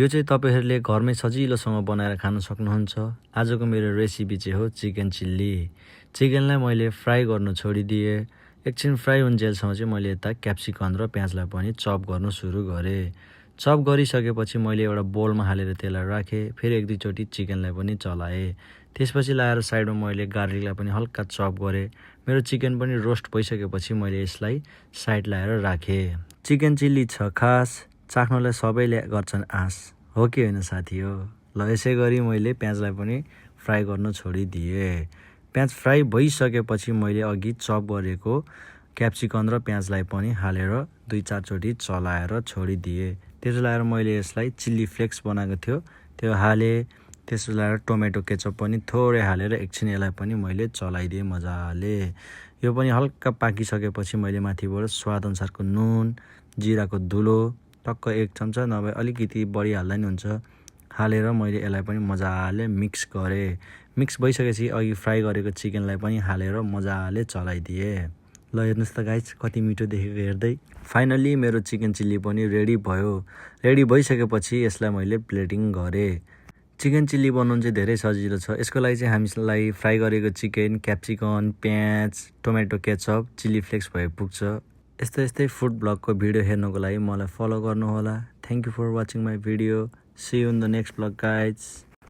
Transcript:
यो चाहिँ तपाईहरुले घरमै सजिलोसँग बनाएर खान सक्नुहुन्छ। आजको मेरो रेसिपी चाहिँ हो चिकन चिल्ली। चिकनलाई मैले फ्राई गर्नु छोडिदिए। एकछिन फ्राई हुन्जेलसम्म चाहिँ मैले यता क्याप्सिकम र प्याजलाई पनि चप गर्नु सुरु गरे। चप गरिसकेपछि मैले एउटा बोलमा हालेर त्यसलाई राखे। फेरि एक दुई चोटी चिकनलाई पनि चलाए। त्यसपछि लाएर साइडमा मैले गार्लिकलाई पनि हल्का चप गरे। मेरो चिकन पनि रोस्ट भइसकेपछि मैले यसलाई साइड लाएर राखे। चिकन चिल्ली छ खास, चाख्नलाई सबैले गर्छन् आश, हो कि होइन साथी हो। ल यसै गरी मैले प्याजलाई पनि फ्राई गर्न छोडिदिए। प्याज फ्राई भइसकेपछि मैले अघि चप गरेको क्याप्सिकम र प्याजलाई पनि हालेर दुई चार चोटी चलाएर छोडिदिए। त्यसो लाएर मैले यसलाई चिल्ली फ्लेक्स बनाएको थियो त्यो हाले। त्यसो लाएर टोमेटो केचप पनि थोरै हालेर एकछिन यसलाई पनि मैले चलाइदिएँ मजाले। यो पनि हल्का पाकिसकेपछि मैले माथिबाट स्वाद अनुसारको नुन, जिराको धुलो टक्क 1 चम्चा नभए अलिकति बढी हाल्दा नि हुन्छ हालेर मैले यसलाई पनि मजाले मिक्स गरे। मिक्स भइसकेपछि अघि फ्राई गरेको चिकनलाई पनि हालेर मजाले चलाइदिए। ल हेर्नुस् त गाइस कति मिठो देखेको हेर्दै। फाइनली मेरो चिकन चिल्ली पनि रेडी भयो। रेडी भइसकेपछि यसलाई मैले प्लेटिङ गरे। चिकन चिल्ली बनाउनु चाहिँ धेरै सजिलो छ। यसको लागि चाहिँ हामीलाई फ्राई गरेको चिकन, क्याप्सिकम, प्याज, टोमेटो केचप, चिल्ली फ्लेक्स भए पुग्छ। यस्तै फुड ब्लगको भिडियो हेर्नको लागि मलाई फलो गर्नुहोला। Thank you for watching my video. See you in the next vlog guys.